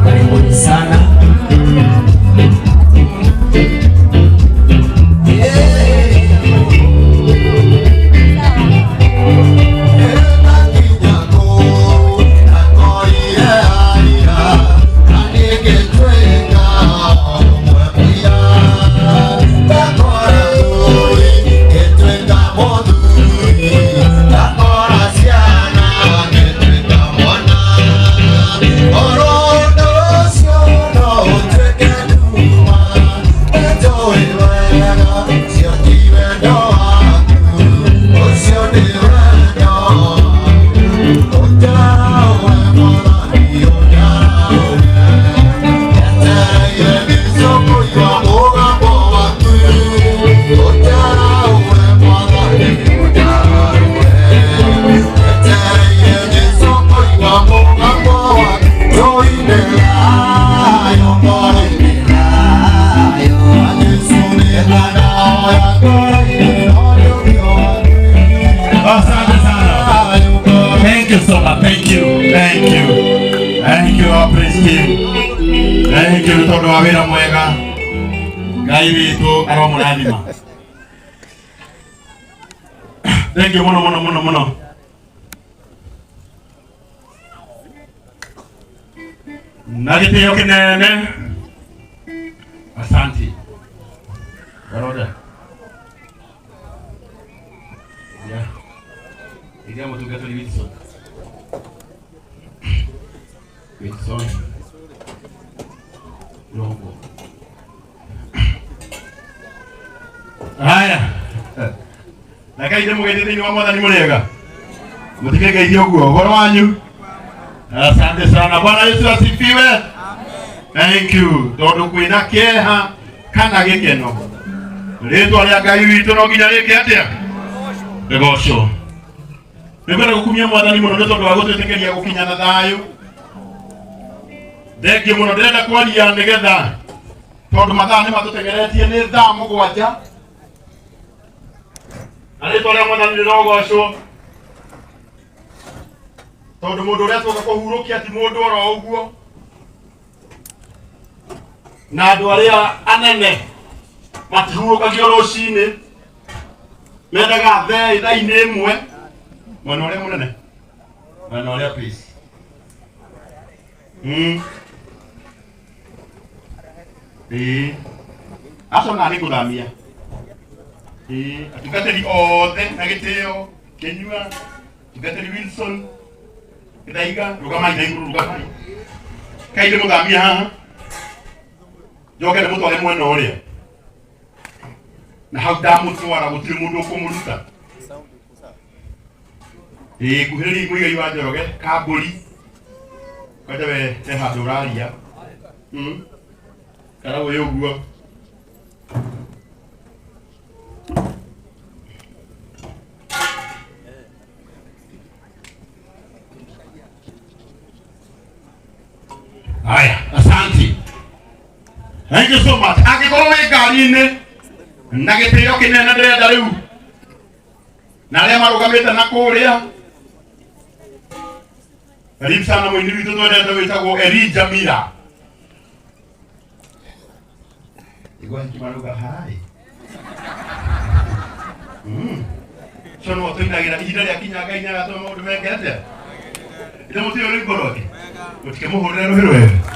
Karibuni sana. Asante sana. Thank you so much. Thank you. Thank you. Thank you, our praise team. Thank you tondu wa wira mwega. Ngai witũ aromũrathima. Thank you muno muno muno muno. Na gĩtĩo kĩnene. Asante. Baroda. Yeah. Iria mũtungatĩri Wilson. Wilson. Rogo. Haya. Reke ithe mũgeithie thĩinĩ wa mwathani mũrĩega. Mũtikĩgeithie ũguo. Ũhoro wanyu? Asante sana. Bwana Yesu asifiwe. Thank you. Tondũ kwĩna kĩeha kana gĩkeno. Rĩtwa rĩa Ngai witũ no nginya rĩke atĩa? Rĩgocwo. Nĩngwenda gũkumia mwathani mũno nĩ tondũ wa gũtwĩtĩkĩria gũkinya na thayũ. Thengiũ mũno ndĩrenda kwaria nĩgetha Tondũ mathaa nĩ matũtengeretie nĩ thaa 7. Na rĩtwa rĩa Mwathani rĩrogocwo. Tondũ mũndũ ũrĩa tuoka kũhurũkia ti mũndũ oro ũguo. Na andũ arĩa anene matihurũkagio rũcinĩ. Mendaga thee ithaa-inĩ ĩmwe. Mwena ũrĩa mũnene. Mwena ũrĩa please. Ĩĩ. Acio na nĩ ngũthamia. Ĩĩ, atungatĩri othe na gĩtĩo, Kĩnyua, tungatĩri Wilson, Gĩthaiga, rũgamai na igũrũ, rũgamai. Kai ndĩmũthamie haha. Njoke ndĩmũtware mwena ũrĩa. Na hau ndamũtwara gũtirĩ mũndũ ũkũmũruta. Ĩĩ, nguhĩrĩriai Mũigai wa Njoroge, Kambũri. Kwanja we he handũ ũraria. Karagũ ĩ ũguo. Haya, asante. Thank you so much. Angĩkorwo wĩ ngari-inĩ na gĩtĩo kĩnene ndĩrenda rĩu na arĩa marũgamĩte na kũrĩa karibu sana mũini witũ twendete wĩtagwo Elijah Mira. Igua hiki marauga hai. Cio no tũinagĩra ihinda rĩa kinya Ngai nĩ agatũma maũndũ meke atĩa? Ithe mũtiũĩ rwĩmbo rwake? Mũtikĩmũhũrĩre rũhĩ rwega.